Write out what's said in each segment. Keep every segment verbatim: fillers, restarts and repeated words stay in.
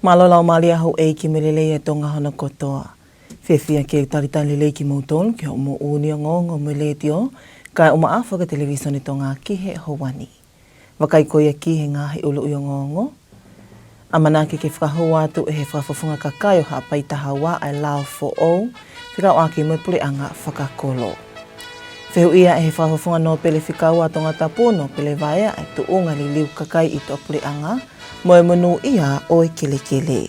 Mālō e laumālie ʻa houʻeiki mo e lelei ʻa Tonga hono kotoa. Fiefia ke u talitali lelei kimoutolu ki hoʻomou ʻū ongoongo mei he Letiō, kae ʻumaʻā foki e Televīsone Tonga ki he ʻaho ni. Vakai ko ia ki he ngaahi ʻuluʻi ongoongo. ʻAmanaki ke fakahū atu ʻe he Fakafofonga Kakai ʻo Haʻapai Taha Ua ʻa e lao foʻou, fekauʻaki mo e puleʻanga fakakolo. Fehuʻia ʻe he Fakafofonga Nōpele Fika Ua ʻo Tongatapu, Nōpele Vaea, ʻa e tuʻunga liliu kakai ʻi tuʻapuleʻanga mo e monūʻia ʻo e kelekele.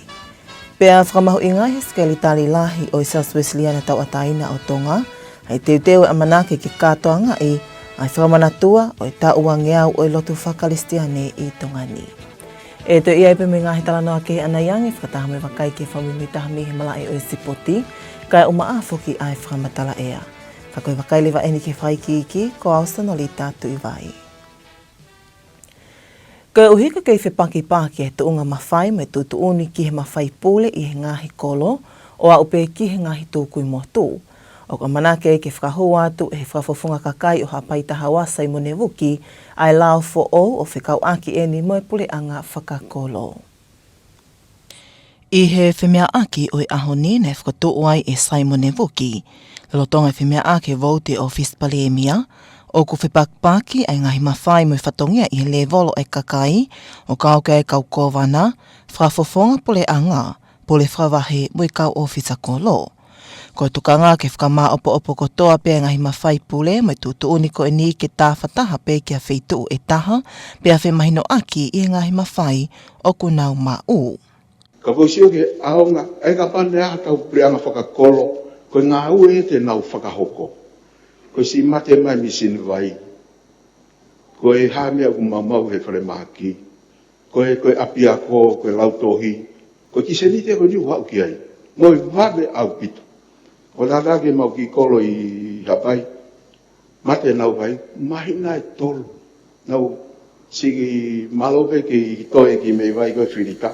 Pea fakamahuʻingaʻi ʻe he Sekelitali Lahi ʻo e Siasi Uēsiliana Tauʻatāina ʻo Tonga ʻa e teuteu ʻa e ʻamanaki ke kātoangaʻi ʻa e fakamanatua ʻo e taʻu uangeau ʻo e lotu fakakalisitiane ʻi Tonga ni. ʻE toe ʻi ai pē mo e ngaahi talanoa kehe ʻanai ange, fakataha mo e vakai ki he fakamuimuitaha mei he malaʻe ʻo e sipoti, kae ʻumaʻā foki ʻa e fakamatala ʻea. Ka ko e vakai leva eni ki he fakaikiiki, ko au Sanolita Tuʻivai. Koeʻuhi ko e kei fepakipaki e tuʻunga mafai mo e tuʻutuʻuni ki he mafai pule ʻi he ngaahi kolo, ʻo aʻu pē ki he ngaahi tukui motu, ʻoku ʻamanaki ke fakahū atu ʻe he Fakafofonga Kakai ʻo Haʻapai Taha Ua, Saimone Vuki, ʻa e lao foʻou ʻo fekauʻaki eni mo e puleʻanga fakakolo. ʻI he femeaʻaki ʻo e ʻaho ni, naʻe fokotuʻu ai ʻe Saimone Vuki, lolotonga e femeaʻaki e vouti ʻa e ʻŌfisi Palēmia, ʻoku fepakipaki ʻa e ngaahi mafai mo e fatongia ʻi he lēvolo ʻa e kakai, ʻo kau ki ai e kau kōvana, fakafofonga puleʻanga, pule fakavahe mo e kau ʻōfisa kolo. Ko e tokanga ke fakamāʻopoʻopo kotoa pē ʻa e ngaahi mafai pule mo e tuʻutuʻuni ko eni ke tāfataha pē ki ha feituʻu ʻe taha, pea femahinoʻaki ʻi he ngaahi mafai ʻoku nau maʻu. Ka ko e sio ki he ʻaonga, ʻa e kapau naʻe ʻi ai ha tau puleʻanga fakakolo, ko e ngāue ia te nau fakahoko. Ko e siʻi mate mai e mīsini vai. Ko e hā e meʻa ʻoku maumau he falemahaki. Ko e, ko e ʻapiako, ko e lautohi. Ko e kiʻi sēniti ko eni ʻoku aʻu ki ai. Mo e vave ʻaupito. ʻO tātā ki heʻemau kiʻi kolo ʻi Haʻapai. Mate ʻenau vai, māhina ʻe tolu. Nau siki mālō pē ke toe ki mei vai ko e filita.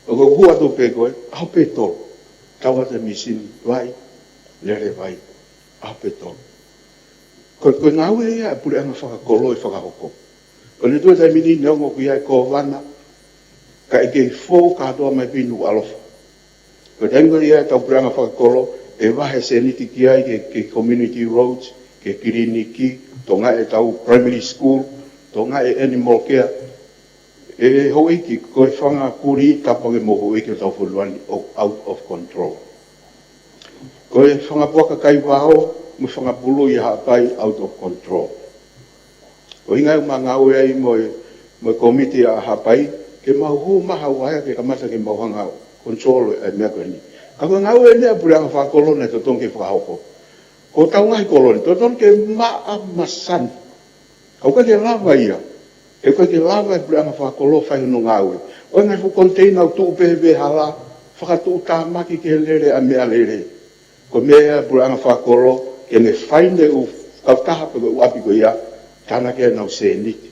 ʻOku hū atu pē ko e, ʻaho pē tolu. Tau atu e mīsini vai, lele vai, ʻaho pē tolu. Ko, ko e ngāue ia ʻa e puleʻanga fakakolo ʻe fakahoko. Ko e tuʻu e taimi ni neongo ʻoku ʻi ai e kōvana, ka ʻe kei fou kātoa mai pē ʻi Nukuʻalofa. Ko e taimi ko ia ʻa e tau puleʻanga fakakolo, ʻe vahe sēniti ki ai ki he, ki he community roads, ki he kiliniki, tokangaʻi e tau primary school, tokangaʻi e animal care. ʻE houʻeiki, ko e fanga kulī tapu ange mo houʻeiki ʻo e tau fonua ni ʻoku out of control. Ko e fanga puaka kai vao, mo e fanga pulu ʻi Haʻapai out of control. Ko e ʻuhinga ia ʻoku ma ngāue ai mo e, mo e kōmiti ʻa Haʻapai, ke mau hū maha ua ia ke kamata ke mau hanga ʻo control ʻa e meʻa ko eni. Ka ko e ngāue eni ʻa e puleʻanga fakakolo naʻe totonu ke fakahoko. Ko e tau ngaahi kolo ni, totonu ke maʻa masani. Ka ʻoku ʻikai ke lava ia. He ʻoku ʻikai ke lava e puleʻanga fakakolo fai hono ngāue. ʻOku ʻi ai e ngaahi fuʻu container ʻoku tuʻu pē he veʻehala, fakatuʻutāmaki ke lele ʻa e meʻalele. Ko e meʻa ia ʻa e puleʻanga fakakolo, ke ne fai ʻene ʻū kautaha pe ko e ʻū ʻapi ko ia, tānaki ʻenau sēniti.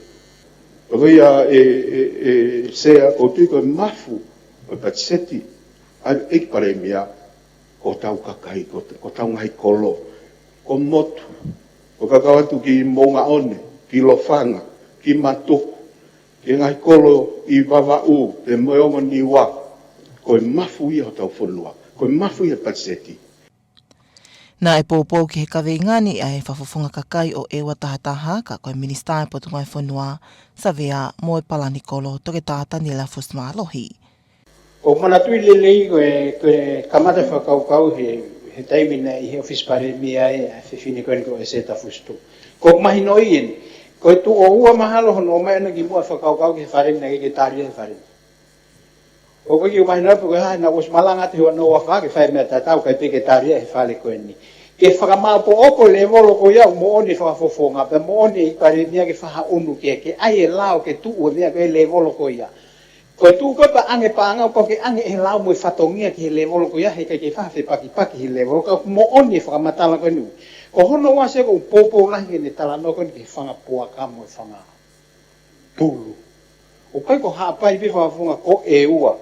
Ko ia ʻe, ʻe, ʻe Sea, ʻoku ou tui ko e mafu ʻo e patiseti ʻa e ʻEiki Palēmia, ko e tau kakai, ko, ko e tau ngaahi kolo, ko e motu, ʻo kakau atu ki Moʻungaʻone, ki Lofanga, ki Matuku, ki he ngaahi kolo ʻi Vavaʻu, pea mo e ongo Niua, ko e mafu ia ʻo e tau fonua, ko e mafu ia e patiseti. Naʻe poupou ki he kaveinga ni ʻa e Fakafofonga Kakai ʻo ʻEua Taha Taha, ka ko e Minisitā ʻo e Potungāue Fonua, Savea mo e Palani Kolo, Toketā Taniela Fusi Mālohi. ʻOku ou manatuʻi lelei ko e, ko e kamata fakakaukau he, he taimi naʻe ʻi he ʻŌfisi Palēmia ai ʻa e fefine ko eni ko Eseta Fusitu. ʻOku ou mahinoʻi eni, ko e tuʻo ua mahalo hono ʻomai ʻana kimuʻa e fakakaukau ki he fale ni naʻe ʻikai ke tali ia he fale ni. ʻOku ʻikai ke u mahino pe ko e hā naʻa ku ʻosi malanga atu he ua noa ua fā ke fai e meʻa tatau kae ʻikai ke tali ia he fale ko eni. Ke fakamāʻopoʻopo e lēvolo ko ia ʻoku moʻoni e Fakafofonga, pea moʻoni e Palēmia ke fakahaʻunu ke, ke ʻai e lao ke tuʻu e meʻa ko e lēvolo ko ia. Ko e tuʻu ko ē pea ʻange paʻanga ʻoku ke ʻange e lao mo e fatongia ki he lēvolo ko ia, heʻikai ke fai ha fepakipaki he lēvolo, ka ʻoku moʻoni e fakamatala ko eni. Ko hono ua Sea, ʻoku ou poupou lahi ki heʻene talanoa ko eni ki he fanga puaka mo e fanga pulu. ʻOku ʻikai ko Haʻapai pē Fakafofonga, ko ʻEua.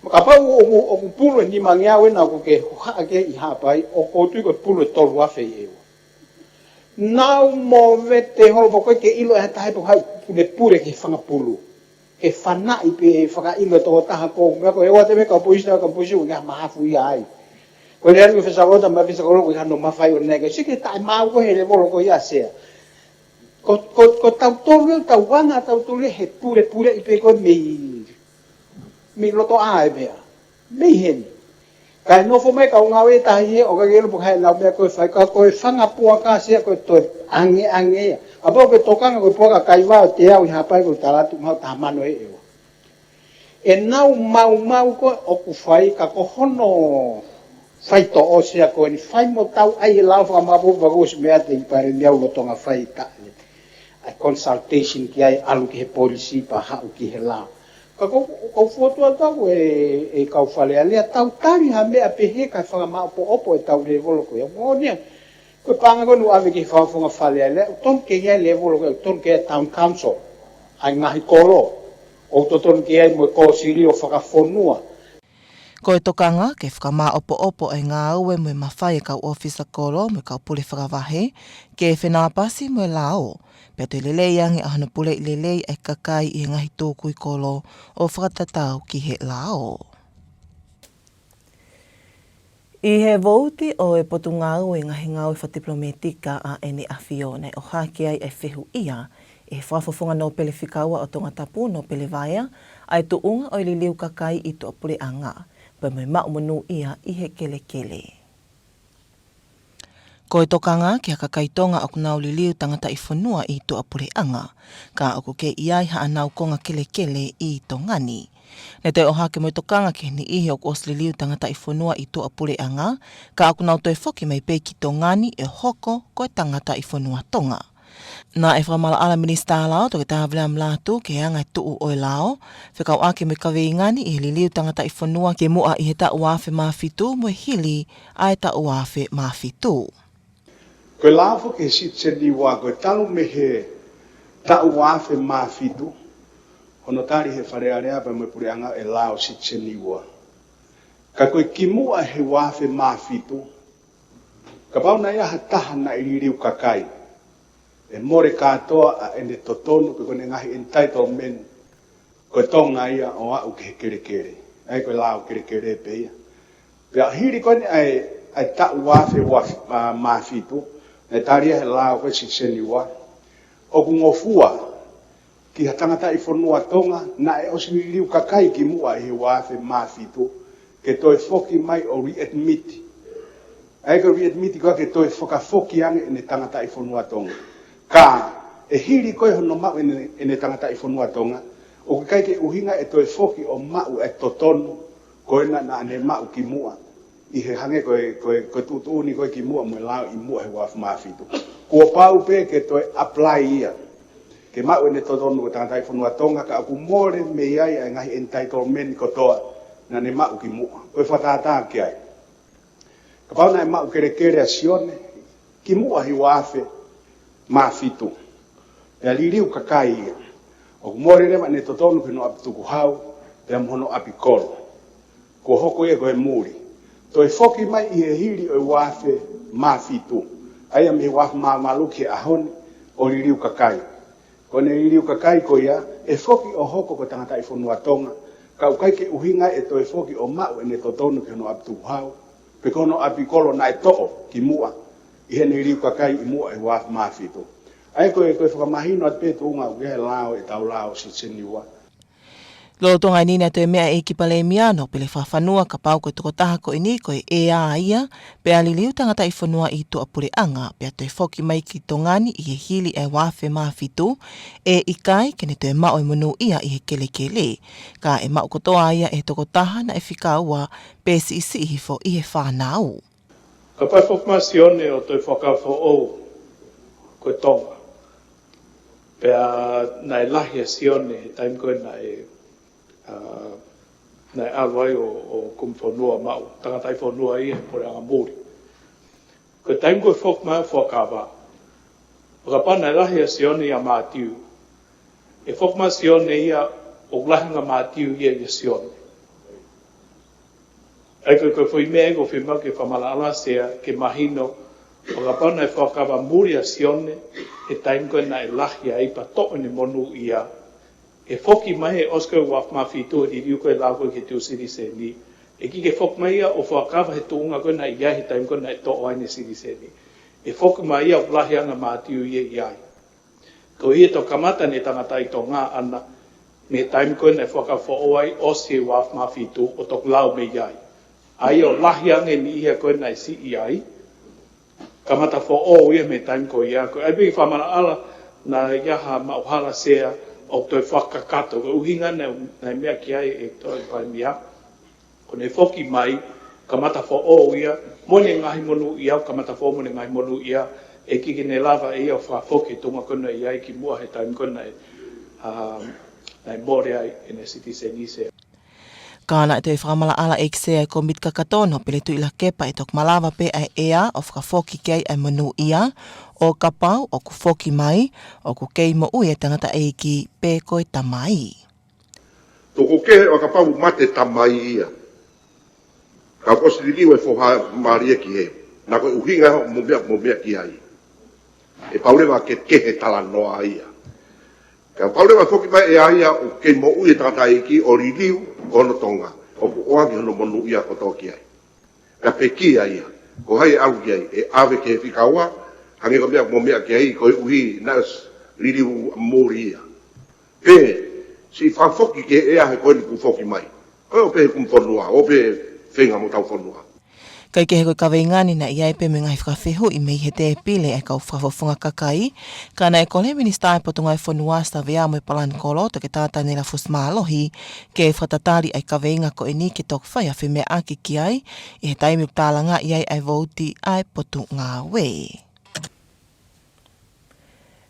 Kapau ʻoku, ʻoku pulu e nimangeau ena ʻoku ke hohaʻa ki ai ʻi Haʻapai, ʻoku ou tui ko e pulu ʻe tolu afe ʻi ʻEua. Nau movete holo, ʻoku ʻikai ke ʻilo ʻe ha taha pe ko hai ʻoku ne pule ki he fanga pulu. Ke fanaʻi pē e fakaʻilo e tokotaha ko ē, meʻa ko ē, ʻoua te mei ka poisi, ka poisi, ʻo ka mahafu ia ai. Ko e lea ni ko e fesa ko ē, ta ma fesa ko ē, ko e hano mafai ʻo neke. Sike taʻe mau ko e he levolo ko ia Sea. Ko, ko, ko tautolu, tau anga tautolu he pulepule ʻi pē ko e mei, mei loto ʻa e meʻa. Mei heni. Kae nofo mai kau ngāue tahi he ʻo ka ke lupo hai lau meʻa ko e fai ka ko e fanga puaka Sea ko e toe ange ange ia. Kapau ke tokanga ko e puaka kaivao te au ʻi Haʻapai ko e talatu mau taha mano e ewa. ʻE nau mau mau ko ʻoku fai ka ko hono faitoʻo Sea ko eni fai mo tau ai e lao fakamapu pakusi meʻa te i pare ni au lotonga fai ka. ʻA e consultation ki ai ʻalu ki he polisi pea haʻu ki he lao. Ka ko, ko fotu atu ko e, e kau Fale Alea tau tali ha meʻa pehē kae fakamaʻopoʻopo e tau levolo ko ia. Moʻoni ia. Ko e paʻanga ko eni ʻave ki he fakafofonga Fale Alea, ʻoku tonu ke ʻi ai e levolo ko ia, ʻoku tonu ke ʻi ai e town council. ʻA e ngaahi kolo, ʻoku totonu ke ʻi ai mo e kōsilio fakafonua. Ko e tokanga ke fakamaʻopoʻopo e ngāue mo e mafai e kau ʻōfisa kolo mo e kau pule fakavahe, ke fenāpasi mo e lao, pea toe lelei ange ʻa hono puleʻi lelei e kakai ʻi he ngaahi tōkui kolo ʻo fakatatau ki he lao. ʻI he vouti ʻo e Potungāue Ngaahi Ngāue Fakatipilometika ʻa ʻEne ʻAfio naʻe ʻohake ai e fehuʻia ʻe he Fakafofonga Nōpele Fika Ua ʻo Tongatapu, Nōpele Vaea, ʻa e tuʻunga ʻo e liliu kakai ʻi tuʻapuleʻanga, pea mo e maʻu monūʻia ʻi he kelekele. Ko e tokanga ki ha kakai Tonga ʻoku nau liliu tangataʻifonua ʻi tuʻapuleʻanga, ka ʻoku kei ʻi ai haʻanau konga kelekele ʻi Tonga ni. Naʻe toe ʻohake mo e tokanga ki he niʻihi ʻoku ʻosi liliu tangataʻifonua ʻi tuʻapuleʻanga, ka ʻoku nau toe foki mai pē ki Tonga ni ʻe hoko ko e tangataʻifonua Tonga. Naʻe fakamaʻalaʻala Minisitā Lao, Toketā Viliami Lātū, ki he anga e tuʻu ʻo e lao, fekauʻaki mo e kaveinga ni ʻi he liliu tangataʻifonua kimuʻa ʻi he taʻu ua afe mā fitu mo e hili ʻa e taʻu ua afe mā fitu. Ko e lao foki he Citizen Ua, ko e talu mei he taʻu ua afe mā fitu, hono tali he Fale Alea pea mo e Puleʻanga e lao Citizen Ua. Ka ko e kimuʻa he ua afe mā fitu, kapau naʻe ʻi ai ha taha naʻe liliu kakai, ʻe mole kātoa ʻa ʻene totonu pe ko ʻene ngaahi entitlement ko e Tonga ia ʻo aʻu ki he kelekele. ʻA ia ko e lao kelekele pē ia. Pea hili ko eni ʻa e, ʻa e taʻu ua afe ua, ā, mā fitu, naʻe tali ia he lao ko e Citizen Ua. ʻOku ngofua ki ha tangataʻifonua Tonga naʻe ʻosi liliu kakai kimuʻa ʻi he ua afe mā fitu, ke toe foki mai ʻo readmit. ʻA ia ko e readmit ko ia ke toe fakafoki ange ʻene tangataʻifonua Tonga. Ka ʻe hili ko ē hono maʻu ʻene, ʻene tangataʻifonua Tonga, ʻoku ʻikai ke ʻuhinga ʻe toe foki ʻo maʻu e totonu ko ena naʻa ne maʻu kimuʻa. ʻI he hangē ko e, ko e, ko e tuʻutuʻuni ko ē kimuʻa mo e lao ʻi muʻa he ua afe mā fitu. Kuo pau pē ke toe apply ia ke maʻu ʻene totonu ko e tangataʻifonua Tonga ka ʻoku mole mei ai ʻa e ngaahi entitlement kotoa naʻa ne maʻu kimuʻa. Ko e fakatātā ki ai. Kapau naʻe maʻu kelekele ʻa Sione kimuʻa he ua afe mā fitu, pea liliu kakai ia, ʻoku mole leva ʻene totonu ki hono ʻapi tukuhau pea mo hono ʻapi kolo. Kuo hoko ia ko e muli. Toe foki mai ʻi he hili ʻo e ua afe mā fitu, ʻa ia mei he ua afe mā valu ki he ʻaho ni, ʻo liliu kakai. Ko ʻene liliu kakai ko ia, ʻe foki ʻo hoko ko e tangataʻifonua Tonga, ka ʻoku ʻikai ke ʻuhinga ʻe toe foki ʻo maʻu ʻene totonu ki hono ʻapi tukuhau pe ko hono ʻapi kolo naʻe toʻo kimuʻa ʻi heʻene liliu kakai ʻi muʻa he ua afe mā fitu. ʻA ia ko e, ko e fakamahino atu pē tuʻunga ʻoku ʻi ai e lao, ʻetau lao Citizen Ua. Lolotonga eni naʻe toe meʻa e ʻEiki Palēmia, Nōpele Fakafanua, kapau ko e tokotaha ko eni ko e ʻea ia, pea liliu tangataʻifonua ʻi tuʻapuleʻanga, pea toe foki mai ki Tonga ni ʻi he hili e ua afe mā fitu, ʻe ʻikai ke ne toe maʻu e monūʻia ʻi he kelekele. Ka ʻe maʻu kotoa ia ʻe he tokotaha naʻe fika ua pe siʻisiʻi hifo ʻi he fānau. Kapau foki mai Sione ʻo toe fakafoʻou ko e Tonga. Pea naʻe lahi ʻa Sione he taimi ko ē naʻe, ā, naʻe ʻalu ai ʻo, ʻo kumi fonua maʻu, tangataʻifonua ia he puleʻanga muli. Ko e taimi ko ē foki mai fuakava, ʻo kapau naʻe lahi ʻa Sione ʻia Mātiu, ʻe foki mai Sione ia ʻoku lahi ange Mātiu ia ʻia Sione. ʻA ia ko e, ko e foʻi meʻa ia ʻoku fiemaʻu ke fakamaʻalaʻala Sea ke mahino, ʻo kapau naʻe fuakava muli ʻa Sione he taimi ko ē naʻe lahi ai pea toʻo ʻene monūʻia, ʻE foki mai he ʻosi ko ē ua afe mā fitu e liliu ko ē ʻo e lau ko ē ki he tuʻu sitiseni. ʻE ʻikai ke foki mai ia ʻo fakakava he tuʻunga ko ē naʻe ʻi ai he taimi ko ē naʻe toʻo ai ʻene sitiseni. ʻE foki mai ia ʻoku lahi ange e mātiu ia ʻi ai. Ko ia ʻe toki kamata ʻene tangataʻi Tonga ʻaʻana mei he taimi ko ē naʻe fakakafoʻou ai ʻosi e ua afe mā fitu ʻo toki lau mei ai. ʻA ia ʻoku lahi ange e niʻihi ia ko ē naʻe siʻi ai. Kamata foʻou ia mei he taimi ko ia. Ko e ʻai pē ke fakamaʻalaʻala naʻe ʻi ai ha maʻuhala Sea ʻoku toe fakakakato. Ko e ʻuhinga naʻe, naʻe meʻa ki ai e toʻa e Palēmia. Ko ʻene foki mai, kamata foʻou ia, mo ʻene ngaahi monūʻia, kamata foʻou mo ʻene ngaahi monūʻia, ʻe ʻikai ke ne lava ʻe ia ʻo fakafoki e tuʻunga ko ē naʻe ʻi ai kimuʻa he taimi ko ē naʻe, ʻa, naʻe mole ai ʻene sitiseni Sea. Ka naʻe toe fakamaʻalaʻala ʻe he ʻEiki Sea ʻo e Kōmiti Kakato, Nōpele Tuʻilakepa, ʻe toki malava pē ʻa e ʻea ʻo fakafoki ki ai ʻa e monūʻia, ʻo kapau ʻoku foki mai, ʻoku kei moʻui e tangataʻeiki pe ko e tamai. Tuku kehe ʻo kapau mate tamai ia. Ka ʻosi liliu e foha mālie ki hē. Naʻa ko e ʻuhinga ia hoʻomo meʻa, mo meʻa ki ai. ʻE pau leva ke kehe talanoa ia. Ka pau leva foki mai ʻe ia ʻoku kei moʻui e tangataʻeiki ʻo liliu ʻo lolotonga. ʻOku ʻoange hono monūʻia kotoa ki ai. Ka pekia ia. Ko hai ʻe ʻalu ki ai. ʻE ʻave ki he fika ua. Hangē ko e meʻa mo meʻa ki ai. Koeʻuhi naʻe ʻosi liliu muli ia. Pea siʻi fakafoki ki he ʻea he ko eni kuo foki mai. Ko e ʻo pehē kuo fonua, ʻo pehē feinga mo tau fonua. Kae kehe ko e kaveinga ni naʻe ʻi ai pē mo e ngaahi fakafehuʻi mei he tēpile ʻa e kau fakafofonga kakai, ka naʻe kole e Minisitā ʻo e Potungāue Fonua, Savea mo e Palani Kolo, Toketā Taniela Fusimālohi, ke fakatatali ʻa e kaveinga ko eni ke toki fai ha femeʻaʻaki ki ai, ʻi he taimi ʻoku tālangaʻi ai ʻa e vouti ʻa e Potungāue.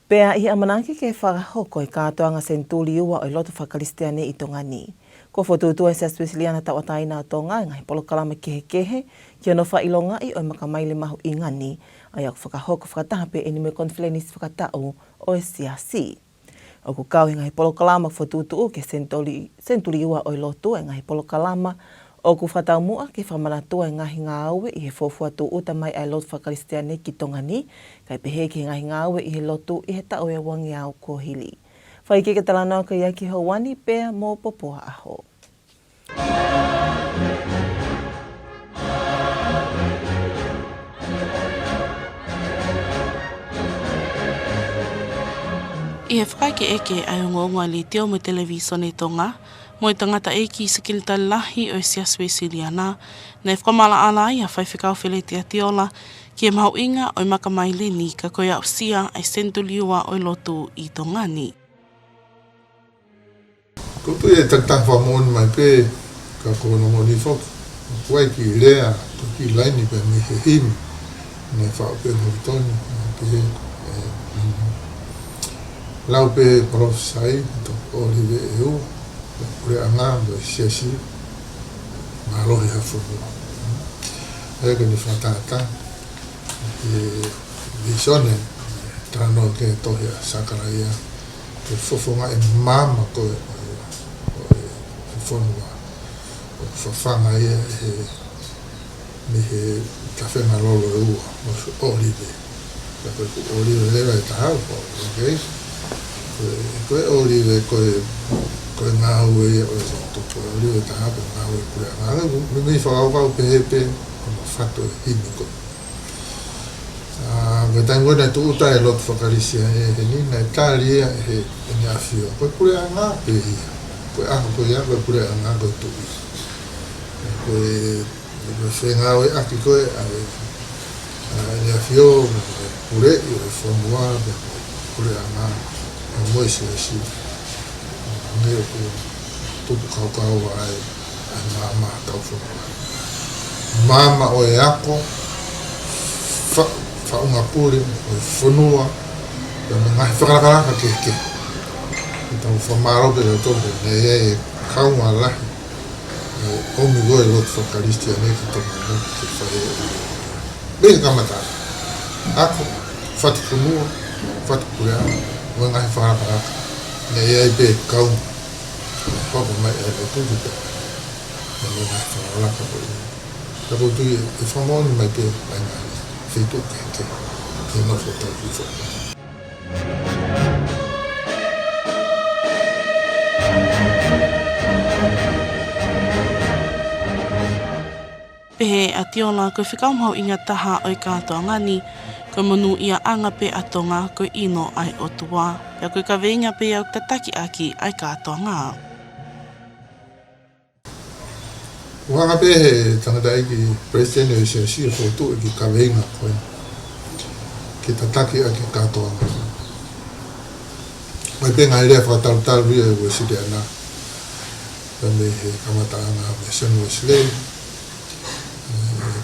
Pea ʻi he ʻamanaki ke fakahoko e kātoanga senituli ua ʻo e lotu fakakalisitiane ʻi Tonga ni, kuo fokotuʻutuʻu ʻe he Siasi Uēsiliana Tauʻatāina ʻo Tonga e ngaahi polokalama kehekehe ki hono fakaʻilongaʻi ʻo e makamaile mahuʻinga ni, ʻa ia ʻoku fakahoko fakataha pē ʻeni mo e konifelenisi fakataʻu ʻo e Siasi. ʻOku kau he ngaahi polokalama fokotuʻutuʻu ki he senituli, senituli ua ʻo e lotu e ngaahi polokalama ʻoku fakataumuʻa ke fakamanatua e ngaahi ngāue ʻi he fuofua tūʻuta mai ʻa e lotu fakakalisitiane ki Tonga ni, kae pehē ki he ngaahi ngāue ʻi he lotu ʻi he taʻu ʻe uangeau kuo hili. Fai ke ke talanoa ki ai ki he houa ni pea mo Popoa ʻAho. ʻI he fakaʻekeʻeke ʻa e ongoongo ʻa e Letiō mo e Televīsone Tonga, mo e tangataʻeiki Sekelitali Lahi ʻo e Siasi Uēsiliana, naʻe fakamaʻalaʻala ai ʻa Faifekau Feleti ʻAtiola ki he mahuʻinga ʻo e makamaile ni ka ko e aʻusia ʻa e senituli ua ʻo e lotu ʻi Tonga ni. Ko e tuʻu ia ʻe takitaha fakamoʻoni mai pē, ka ko hono moʻoni foki. Kuo ʻai ki he lea, ko e kiʻi laini pē mei he himi. Naʻe faʻu pē mo Toni, naʻe pehē, ē, mm, lau pē palōfisai, to ʻOlive ʻe ua, ko e puleʻanga mo e siasi, mālohi ha fonua. ʻA ia ko eni fakatātā, ʻi he vīsone, talanoa ki he tohi ʻa Sakalaia, ko e fofonga e maama ko ē ʻo e, ʻo e fonua. ʻOku fafanga ia he, mei he tafenga lolo ʻe ua, ʻo e ʻōlive. Ka ko e ʻōlive leva ʻe taha, ko, okay? Ko e, ko e ʻōlive, ko e, ko e ngāue ia ʻo e lotu, ko e ʻōlive ʻe taha, ko e ngāue ʻa e puleʻanga. Meimei fakakaukau pehē pē, ko hono fatu e himi ko ē. ʻA, ko e taimi ko ē naʻe tūʻuta e lotu fakakalisitiane heni, naʻe tali ia ʻe he, ʻe he ʻAfio. Ko e puleʻanga pē ia. Ko e ʻaho ko ia, ko e puleʻanga, ko e tuʻi. Ko e, ko e fengāueʻaki ko ē ʻa e, ʻa e ʻAfio, mo e puleʻi ʻo e fonua, mo e puleʻanga, mo e siasi. Hangē ʻoku tupu kaukau ai ʻa e maama ʻa hotau fonua. Maama ʻo e ako, fa-, faʻunga pule ʻo e fonua, pea mo e ngaahi fakalakalaka kehekehe. Ke tau fakamālō pē kitautolu, naʻe ʻi ai e kaunga lahi, ʻe ʻomi ko ē e lotu fakakalisitiane ki Tonga ni ke fai e. Mei he kamata, ako, fatu fonua, fatu puleʻanga, mo e ngaahi fakalakalaka. Naʻe ʻi ai pē e kaunga, hoko mai e lotu ki Tonga ni. Mo e ngaahi fakalakalaka ko ē. Ka ʻoku ou tui ʻe fakamoʻoni mai pē ʻa e ngaahi feituʻu kehekehe, ʻi he nofo ʻo e tau ki fo. Pehē ʻe ʻAtiola, ko e fekau mahuʻinga taha ʻo e kātoanga ni, ko e monūʻiaʻanga pē ʻa Tonga ko e ʻino ʻa e ʻOtua, pea ko e kaveinga pē ia ʻoku tataki ʻaki ʻa e kātoanga. ʻOku hanga pē he tangataʻeiki palesiteni ʻo e siasi ʻo fokotuʻu e kiʻi kaveinga ko ē ke tataki ʻaki e kātoanga. ʻOku ʻi ai pē ngaahi lea fakatalutalu ia ʻa e Uēsiliana, pea mei he kamataʻanga mei Sione Uēsilī, ē,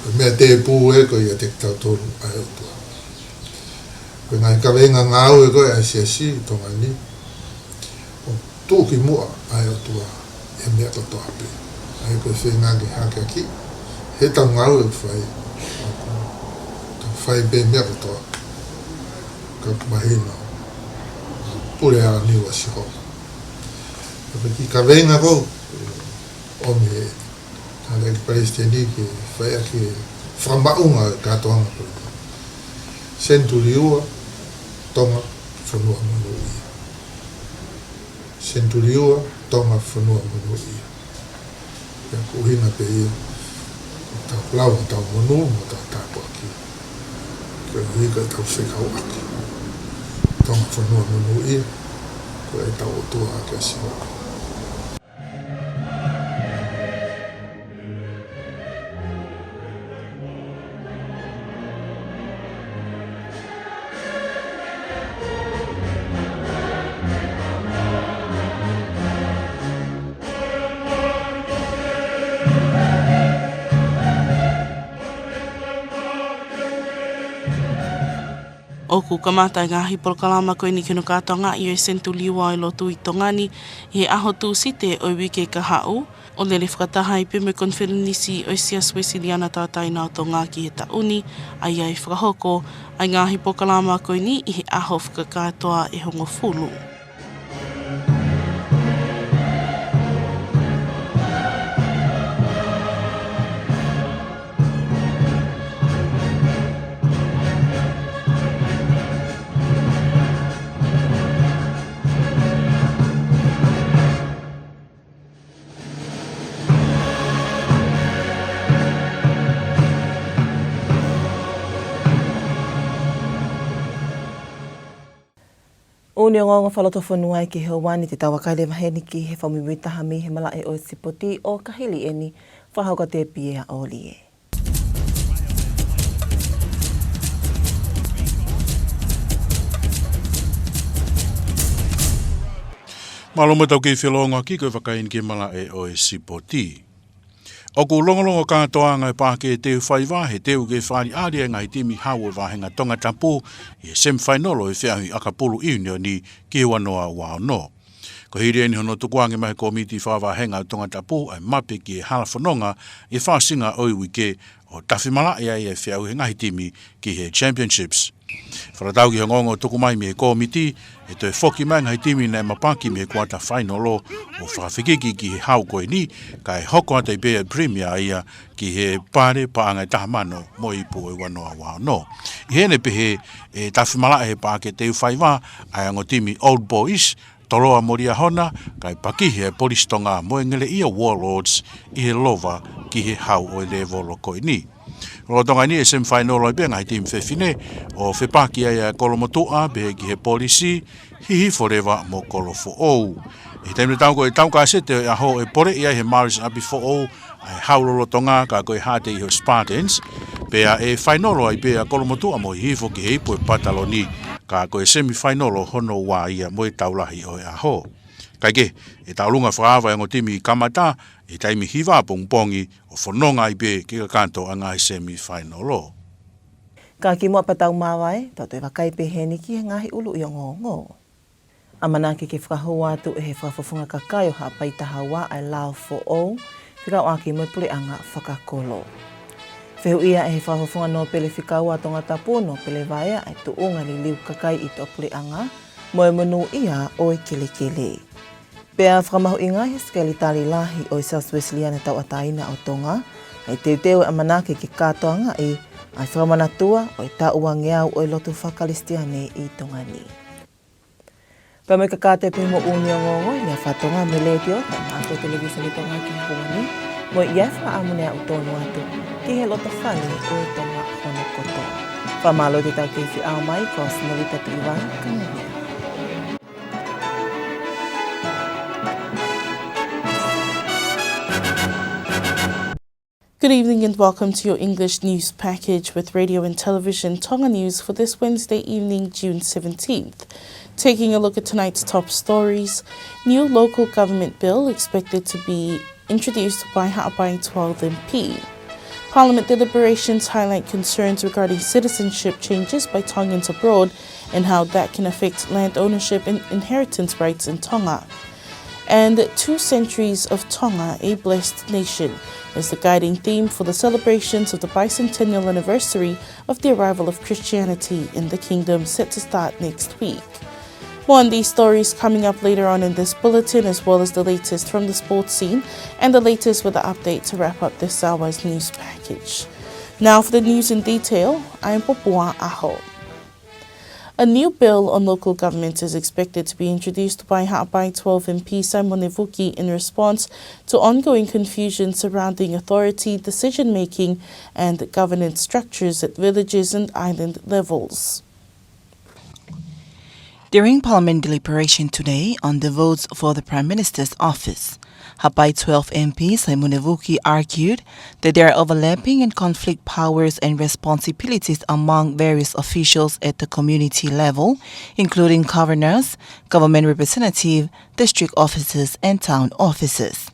ko e meʻa tēpū ē ko ia ʻiate kitautolu ʻa e ʻOtua. Ko e ngaahi kaveinga ngāue ko ē ʻa e siasi ʻi Tonga ni, ʻoku tuʻu ki muʻa ʻa e ʻOtua he meʻa kotoa pē. ʻA ia ko e feinga ke hakeakiʻi heʻetau ngāue ʻoku fai, ʻoku tau fai pē meʻa kotoa, ka ʻoku mahino, pule ʻa e niu ʻa Sihova. Ka ko e kiʻi kaveinga ko ē ʻoku ʻomi ʻe he tangataʻeiki palesiteni ke fai ʻaki e fakamaʻunga ʻo e kātoanga ko ē: Senituli ua, Tonga, fonua monūʻia. Senituli ua, Tonga, fonua monūʻia. Pea ko e ʻuhinga pē ia ʻoku tau lau ʻetau monū mo ʻetau tāpuaki, koeʻuhi ko ʻetau fekauʻaki. Tonga, fonua monūʻia, ko ʻetau ʻOtua ʻa e siasi. ʻOku kamata e ngaahi polokalama ko eni ki hono kātoangaʻi ʻo e senituli ua ʻo e lotu ʻi Tonga ni ʻi he ʻaho Tūsite ʻo e uike kahaʻu, ʻo lele fakataha ai pē mo e konifelenisi ʻo e Siasi Uēsiliana Tauʻatāina ʻo Tonga ki he taʻu ni, ʻa ia ʻe fakahoko ai e ngaahi polokalama ko eni ʻi he ʻaho fakakātoa ʻe hongofulu. ʻOku ne ongoongo fakalotofonua ʻi he houa ni, te tau vakai leva heni ki he fakamuimui taha mei he malaʻe ʻo e sipoti ʻo ka hili eni, fakahoko atu pē ʻe Ōlie. Mālō mo e tau kei felōngoaki, ko e vakai eni ki he malaʻe ʻo e sipoti. ʻOku longolongo kātoanga e paʻake teu faiva he teu ke fakaʻaliʻali e ngaahi timi hau ʻo e vāhenga Tongatapu ʻi he semifainolo ʻo e feʻauhi ʻakapulu ʻiunioni ki he ua noa ua ono. Ko e hili eni hono tukuange mai he kōmiti fakavāhenga ʻo Tongatapu ʻa e mape ki he hala fononga ʻi he fakaʻosinga ʻo e uike, ʻo tafi malaʻe ai e feʻauhi e ngaahi timi ki he Championships. Fakatatau ki he ongoongo ʻoku tuku mai mei he kōmiti, ʻe toe foki mai e ngaahi timi naʻe mapaki mei he kuata fainolo ʻo fakafekiki ki he hau ko eni, kae hoko atu ai pē ʻa e Premier ia ki he pale paʻanga ʻe taha mano mo e ipu ʻo e ua noa ua ono. ʻI heʻene pehē, ʻe tafi malaʻe he paʻake teu faiva ʻa e ongo timi Old Boys, Toloa mo Liahona, kae pakihi ʻe Polisi Tonga mo e Ngeleʻia Warlords ʻi he lova ki he hau ʻo e lēvolo ko eni. Lolotonga eni ʻe semifainolo ai pē ngaahi timi fefine, ʻo fepaki ai ʻa Kolomotuʻa pehē ki he Polisi, Hihifo leva mo Kolofoʻou. ʻI he taimi tatau ko e tau kasete ʻo e ʻaho ʻe poleʻi ai he Marist ʻApifoʻou ʻa e hau lolotonga, ka ko e Heart ʻi he Spartans, pea ʻe fainolo ai pē ʻa Kolomotuʻa mo Hihifo ki he ipu ʻo e Pataloni, ka ko e semifainolo hono ua ia mo e tau lahi ʻo e ʻaho. Kae kehe, ʻe taulunga fakaava e ongo timi kamata ʻi he taimi hiva pongipongi ʻo fononga ai pē ke kakato ʻa e ngaahi semifainolo. Ka kimuʻa pea tau māvae, tau toe vakai pē heni ki he ngaahi ʻuluʻi ongoongo. ʻAmanaki ke fakahū atu ʻe he Fakafofonga Kakai ʻo Haʻapai Taha Ua ʻa e lao foʻou, fekauʻaki mo e puleʻanga fakakolo. Fehuʻia ʻe he Fakafofonga Nōpele Fika Ua ʻo Tongatapu, Nōpele Vaea, ʻa e tuʻunga liliu kakai ʻi tuʻapuleʻanga mo e monūʻia ʻo e kelekele. Pea fakamahuʻingaʻi ʻe he Sekelitali Lahi ʻo e Siasi Uēsiliana Tauʻatāina ʻo Tonga ʻa e teuteu ʻe ʻamanaki ke kātoangaʻi ʻa e fakamanatua ʻo e taʻu uangeau ʻo e lotu fakakalisitiane ʻi Tonga ni. Pea mo e kakato pē mo e ʻuluʻi ongoongo ʻi he lea faka-Tonga mei he Letiō, kae ʻumaʻā ʻa e Televisone Tonga ki he houa ni. Mo ia fakaʻamu ne aʻu tonu atu ki he loto fale ʻo e Tonga hono kotoa. Fakamālō ki he tau kei feʻao mai, ko Sinolita Tuʻivai, ka ngai. Good evening and welcome to your English news package with Radio and Television Tonga News for this Wednesday evening, June seventeenth. Taking a look at tonight's top stories, new local government bill expected to be introduced by Haʻapai twelve M P. Parliament deliberations highlight concerns regarding citizenship changes by Tongans abroad and how that can affect land ownership and inheritance rights in Tonga. And two centuries of Tonga, a blessed nation, is the guiding theme for the celebrations of the bicentennial anniversary of the arrival of Christianity in the kingdom, set to start next week. More on these stories coming up later on in this bulletin, as well as the latest from the sports scene and the latest weather update to wrap up this hour's news package. Now for the news in detail, I am Popua Aho. A new bill on local government is expected to be introduced by Haʻapai twelve M P Simone Vuki in response to ongoing confusion surrounding authority, decision-making, and governance structures at villages and island levels. During Parliament deliberation today on the votes for the Prime Minister's office, Haʻapai twelve M P Simone Vuki argued that there are overlapping and conflict powers and responsibilities among various officials at the community level, including governors, government representative, district officers, and town officers.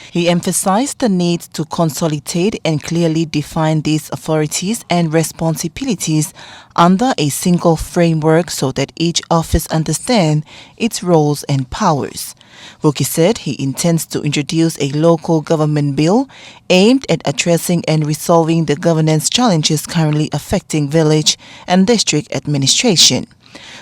He emphasized the need to consolidate and clearly define these authorities and responsibilities under a single framework so that each office understand its roles and powers. Vuki said he intends to introduce a local government bill aimed at addressing and resolving the governance challenges currently affecting village and district administration.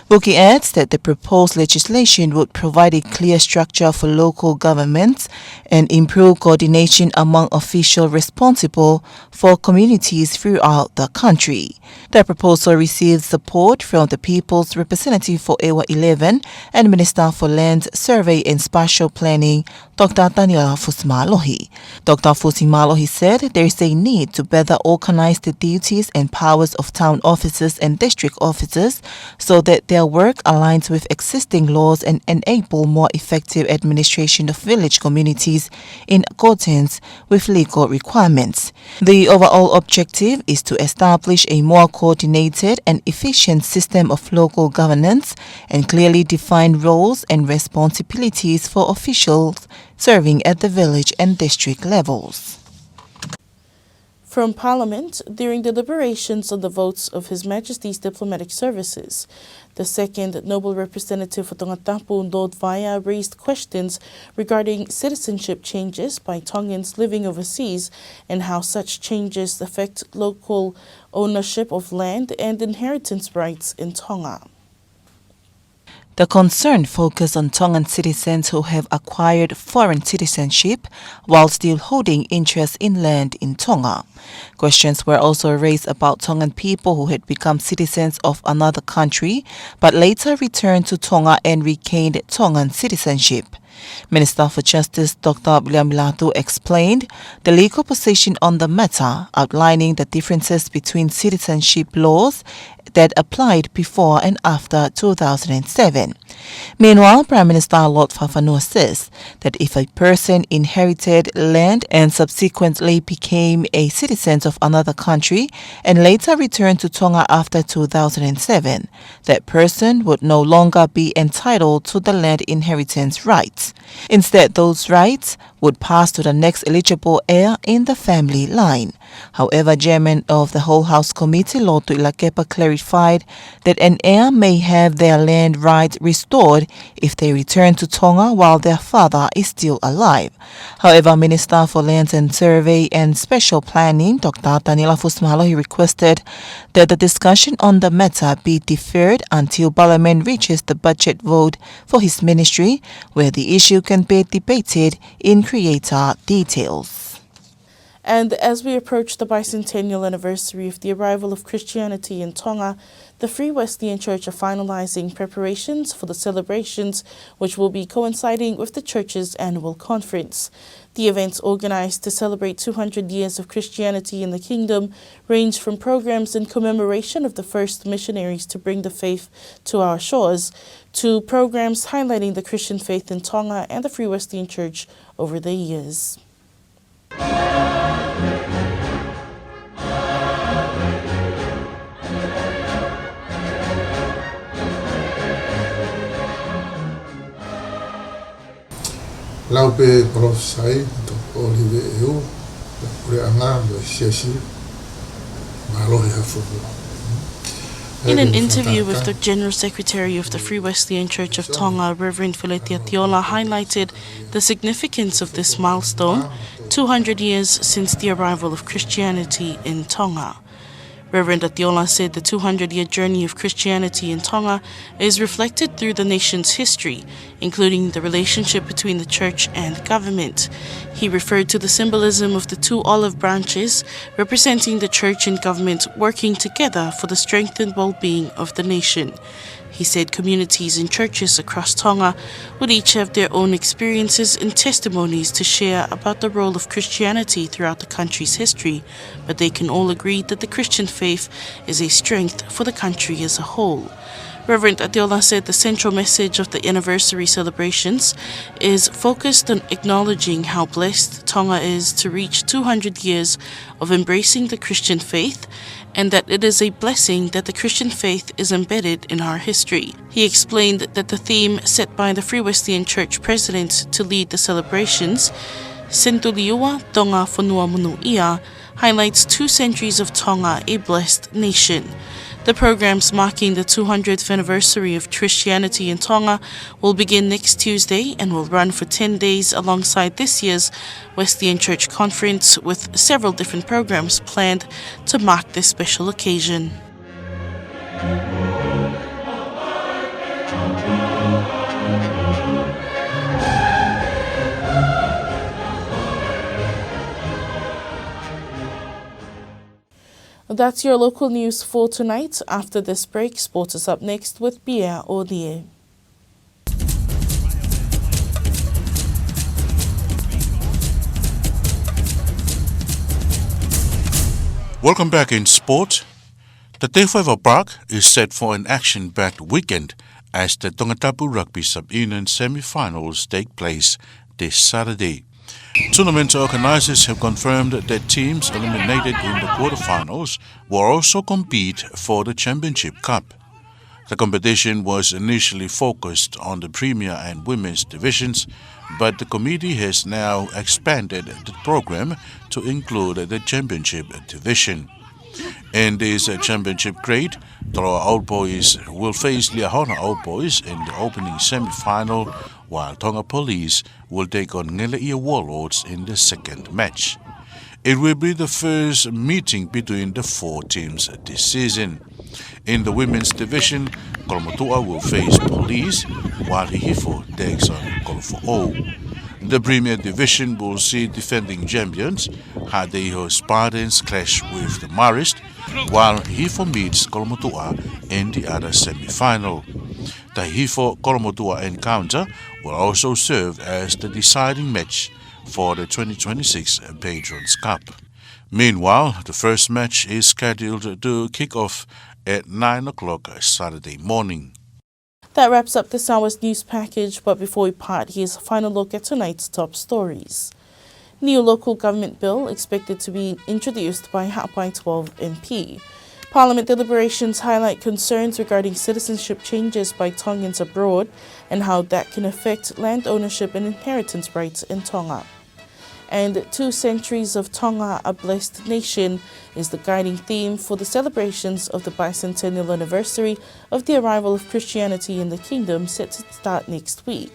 Vuki adds that the proposed legislation would provide a clear structure for local governments and improve coordination among officials responsible for communities throughout the country. The proposal received support from the People's Representative for ʻEua eleven and Minister for Land, Survey and Spatial Planning, Doctor Taniela Fusimālohi. Doctor Fusimālohi said there is a need to better organize the duties and powers of town officers and district officers so that their work aligns with existing laws and enable more effective administration of village communities in accordance with legal requirements. The overall objective is to establish a more coordinated and efficient system of local governance and clearly define roles and responsibilities for officials serving at the village and district levels. From Parliament, during deliberations on the votes of His Majesty's diplomatic services, the second Noble Representative for Tongatapu, Lord Vaea, raised questions regarding citizenship changes by Tongans living overseas and how such changes affect local ownership of land and inheritance rights in Tonga. The concern focused on Tongan citizens who have acquired foreign citizenship while still holding interest in land in Tonga. Questions were also raised about Tongan people who had become citizens of another country but later returned to Tonga and regained Tongan citizenship. Minister for Justice Doctor Viliami Latu explained the legal position on the matter, outlining the differences between citizenship laws that applied before and after two thousand and seven. Meanwhile, Prime Minister Lord Fakafanua says that if a person inherited land and subsequently became a citizen of another country and later returned to Tonga after two thousand and seven, that person would no longer be entitled to the land inheritance rights. Instead, those rights would pass to the next eligible heir in the family line. However, Chairman of the Whole House Committee, Lord Tuʻilakepa, clarified that an heir may have their land right restored if they return to Tonga while their father is still alive. However, Minister for Lands and Survey and Spatial Planning, Doctor Taniela Fusimālohi, requested that the discussion on the matter be deferred until Parliament reaches the budget vote for his ministry, where the issue can be debated in greater details. And as we approach the bicentennial anniversary of the arrival of Christianity in Tonga, The Free Wesleyan Church are finalizing preparations for the celebrations, which will be coinciding with the church's annual conference. The events, organized to celebrate two hundred years of Christianity in the kingdom, range from programs in commemoration of the first missionaries to bring the faith to our shores to programs highlighting the Christian faith in Tonga and the Free Wesleyan Church over the years. Lau pē palōfisai, Toketā ʻŌlive ʻEu, ʻa e puleʻanga mo e siasi, mālohi ha fuku. In an interview with the General Secretary of the Free Wesleyan Church of Tonga, Reverend Feleti ʻAtiola highlighted the significance of this milestone, two hundred years since the arrival of Christianity in Tonga. Reverend ʻAtiola said the two hundred-year journey of Christianity in Tonga is reflected through the nation's history, including the relationship between the church and government. He referred to the symbolism of the two olive branches, representing the church and government working together for the strength and well-being of the nation. He said communities and churches across Tonga would each have their own experiences and testimonies to share about the role of Christianity throughout the country's history, but they can all agree that the Christian faith is a strength for the country as a whole. Reverend ʻAtiola said the central message of the anniversary celebrations is focused on acknowledging how blessed Tonga is to reach two hundred years of embracing the Christian faith, and that it is a blessing that the Christian faith is embedded in our history. He explained that the theme set by the Free Wesleyan Church president to lead the celebrations, Senituli Ua, Tonga Fonua Monūʻia, highlights two centuries of Tonga, a blessed nation. The programs marking the two hundredth anniversary of Christianity in Tonga will begin next Tuesday and will run for ten days alongside this year's Wesleyan Church Conference, with several different programs planned to mark this special occasion. That's your local news for tonight. After this break, sport is up next with Pierre ʻŌlie. Welcome back in sport. The Teufaʻiva Park is set for an action-packed weekend as the Tongatapu Rugby Sub-Union semi-finals take place this Saturday. Tournament organizers have confirmed that teams eliminated in the quarterfinals will also compete for the Championship Cup. The competition was initially focused on the Premier and Women's divisions, but the committee has now expanded the program to include the Championship division. In this, uh, championship grade, Toloa Old Boys will face Liahona Old Boys in the opening semi-final, while Tonga Police will take on Ngeleʻia Warlords in the second match. It will be the first meeting between the four teams this season. In the women's division, Kolomotuʻa will face Police, while Hihifo takes on Kolofoʻou. The Premier Division will see defending champions Haʻateiho Spartans clash with the Marist, while Hihifo meets Kolomotuʻa in the other semi-final. The Hihifo Kolomotuʻa encounter will also serve as the deciding match for the twenty twenty-six Patrons Cup. Meanwhile, the first match is scheduled to kick off at nine o'clock Saturday morning. That wraps up this hour's news package, but before we part, here's a final look at tonight's top stories. New local government bill expected to be introduced by Haʻapai twelve M P. Parliament deliberations highlight concerns regarding citizenship changes by Tongans abroad and how that can affect land ownership and inheritance rights in Tonga. And two centuries of Tonga, a blessed nation, is the guiding theme for the celebrations of the bicentennial anniversary of the arrival of Christianity in the kingdom, set to start next week.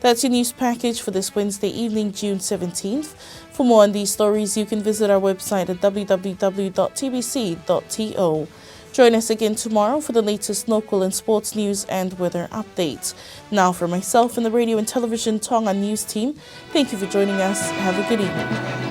That's your news package for this Wednesday evening, June seventeenth. For more on these stories, you can visit our website at W W W dot T B C dot T O. Join us again tomorrow for the latest local and sports news and weather updates. Now, for myself and the Radio and Television Tonga news team, thank you for joining us. Have a good evening.